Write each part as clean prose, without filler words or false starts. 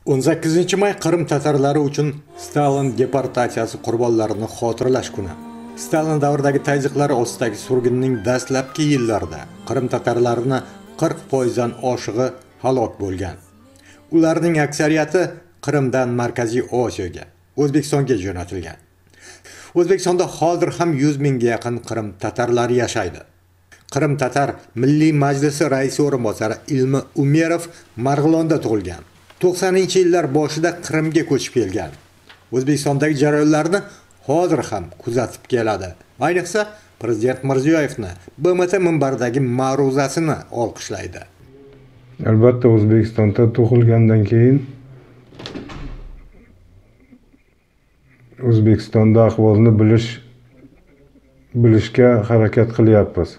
18 may Qrim tatarlari uchun Stalin deportatsiyasi qurbonlarini xotirlash kuni. Stalin davridagi tazyiqlar ostidagi surgunning dastlabki yillarida Qrim tatarlarini 40% dan oshig'i halok bo'lgan. Ularning aksariyati Qrimdan Markaziy Osiyoga, O'zbekistonga jo'natilgan. O'zbekistonda hozir ham 100 mingga yaqin Qrim tatarlari yashaydi. Qrim tatar Milliy Majlisi raisi o'rinbosari Ilmi Umerov Marg'ilonda tug'ilgan. 90-yillar boshida Qrimga ko'chib kelgan. O'zbekistondagi jarayonlarni hozir ham kuzatib keladi. Ayniqsa, Prezident Mirziyoyevni BMT minbaridagi ma'ruzasini olqishlaydi. Albatta, O'zbekistonda tug'ilgandan keyin O'zbekistonda ahvolni bilishga harakat qilyapmiz.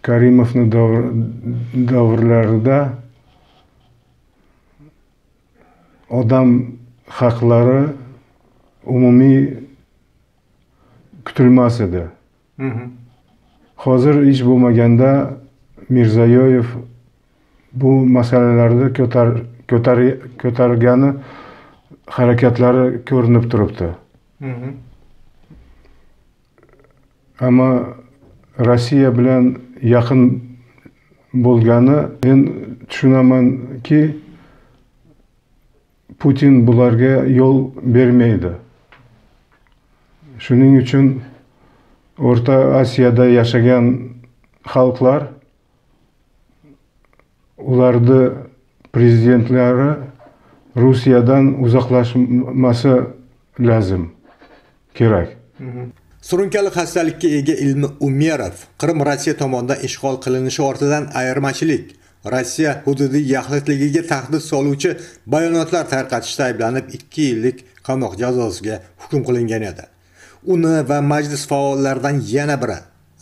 Karimovni davrlarida odam haqlari umumiy kutilmas edi. Hozir hech bo'lmaganda Mirziyoyev bu masalalarni ko'targani harakatlari ko'rinib turibdi. Ammo Rossiya bilan yaqin bo'lgani men tushunamanki, Putin bularga yo'l bermaydi. Shuning uchun O'rta Osiyoda yashagan xalqlar ularni prezidentlari Rossiyadan uzoqlashmasi lozim, kerak. Surunkali xastalikka ega Ilmi Umerov Qrim Rossiya tomonidan ishg'ol qilinishi ortidan ayirmachilik, Rossiya hududiy yaxlitligiga tahdid soluvchi bayonotlar tarqatishda ayblanib 2 yillik qamoq jazosiga hukm qilingan edi. Uni va majlis faollaridan yana biri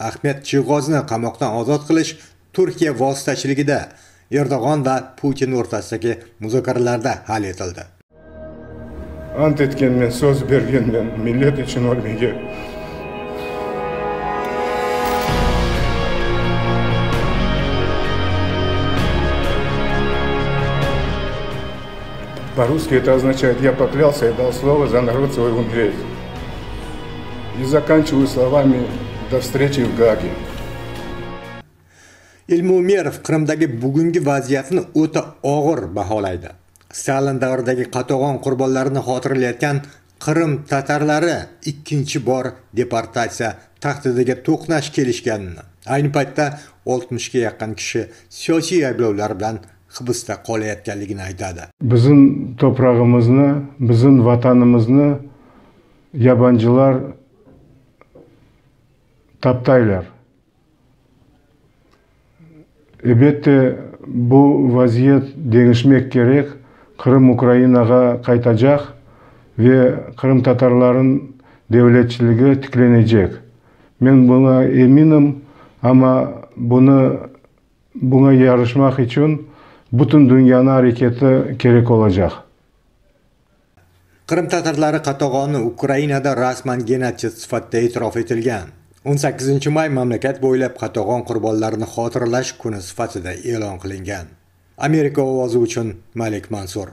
Ahmet Chig'ozni qamoqdan ozod qilish Turkiya vositachiligida Erdo'g'on va Putin o'rtasidagi muzokaralarda hal etildi. Ant etganman, so'z berganman, millat uchun o'lmaga. По-русски это означает «я поклялся и дал слово за народ свой умереть». И заканчиваю словами «до встречи в Гааге». Ilmi Umerov Qrimdagi bugungi vaziyatni o'ta og'ir baholaydi. Stalin davridagi qatag'on qurbonlarini xotirlayotgan Qrim tatarlari ikkinchi bor deportatsiya tahdidiga to'qnash kelishganini, ayni paytda 60 ga yaqin kishi siyosiy ayblovlar bilan hibsda qolayotganligini aytadi. Bizim toprağımızni, bizim vatanimizni yabancılar taptaylar. Elbette bu vaziyet değişmek kerek. Kırım Ukraynağa qaytacaq ve Qırım tatarların devletçiligi tiklenecek. Men buna eminim, ama buna yarışmaq için bütün dünyanın hareketi kerek olacaq. Qrim tatarlari qatag'oni Ukrainada rasman genotsid sifatida e'tirof etilgan. 18 may mamlakat bo'ylab qatag'on qurbonlarini xotirlash kuni sifatida e'lon qilingan. Amerika ovozi uchun Malik Mansur.